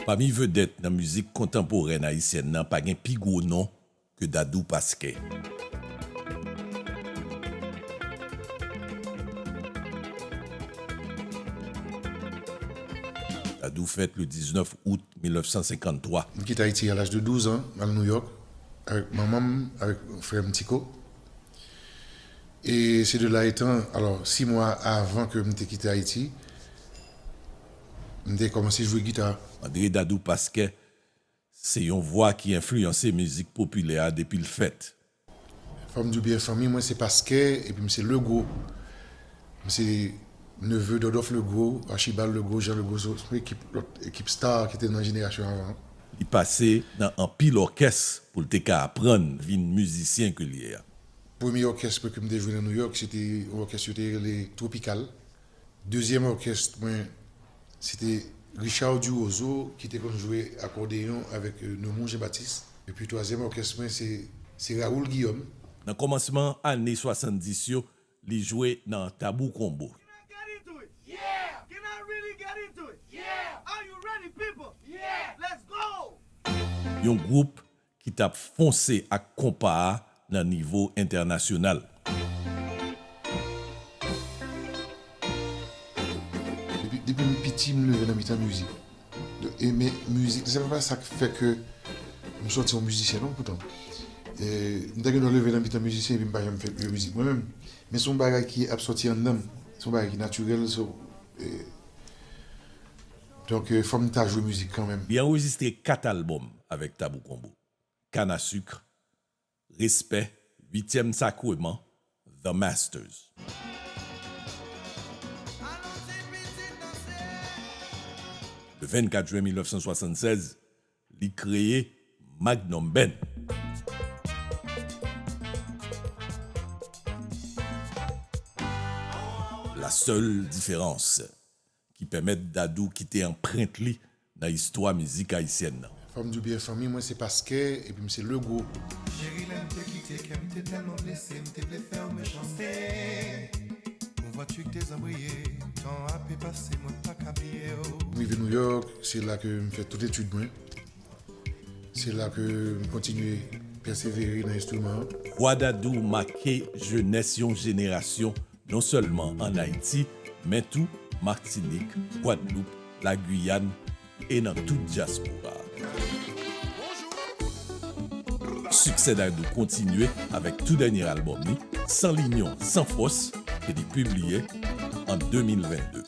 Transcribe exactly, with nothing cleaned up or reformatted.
Pami vedèt nan mizik kontanporèn ayisyèn nan, pa gen pi gwo non ke Dadou Pasquet. Dadou fèt le diznèf out mil nèf san senkanntwa. M kite Ayiti a laj de douz an, m al Nouyòk avèk manman m, avèk frè m Tiko. E se de la etan, alò, sis mwa avan ke m te kite Ayiti, m te kòmanse jwe gita. André Dadou Pasquet se yon vwa ki enfliyanse mizik popilè a depi l fèt. Fò m di w byen, fanmi mwen se Pasquet, epi m se Legros. M se neve Dòdòf Legros, Archibald Legros, Jean Legros, se yon ekip, lòt ekip star ki te nan jenerasyon avan. Li pase nan anpil òkès pou l te ka aprann vin mizisyen ke l ye a. Premye òkès mwen ke m te jwe nan Nouyòk, se te yon òkès yo te rele Tropical. Dezyèm òkès mwen, se te Richard Duroseau ki te konn jwe akòdeyon avèk, euh, Neumou Jean Baptiste. Epi twazyèm òkès mwen, se, se Raoul Guillaume. Nan kòmansman ane swasanndiz yo, li jwe nan Tabou Combo. Can I get into it? Yeah! Can I really get into it? Yeah! Are you ready, people? Yeah! Let's go! Yon gwoup ki t ap fonse ak konpa a nan nivo entènasyonal. Depi, depi m piti, m leve nan mitan mizik. Donk, e, men mizik, se pa sa k fè ke m sòti yon mizisyen, non, poutan. E, m ta gen dwa leve nan mitan mizisyen epi m pa janm fè mizik mwen menm. Men se yon bagay ki ap sòti anndan m. Se yon bagay ki natirèl, so, e, donk, e, fò m ta jwe mizik kanmenm. Li anrejistre kat albòm avèk Tabou Combo. Canne à sucre, Respect, Huitième Sacrement, The Masters. Le vennkat jen mil nèf san swasanndiz, li kreye Magnum Band. La Seule Différence, ki pèmèt Dadou kite anprent li nan istwa mizik ayisyèn nan. Fò m di w byen, fanmi mwen se Pasquet, epi m se Legros. Cheri, lè m te kite, kè m te tèlman blese, m te vle fè w mechanste. Yon vwati k te zanbriye, tan ap pase, mwen pa ka bliye w. M rive Nouyòk, se la ke m fè tout etid mwen. Se la ke m kontinye pèsevere nan enstriman an. Vwa Dadou make jenès yon jenerasyon, non sèlman ann Ayiti, men tou Matinik, Gwadloup, Lagwiyàn e nan tout dyaspora a. Siksè Dadou kontinye avèk tou dènye albòm li, Sans l'union, sans force, ke li pibliye an de mil vennde.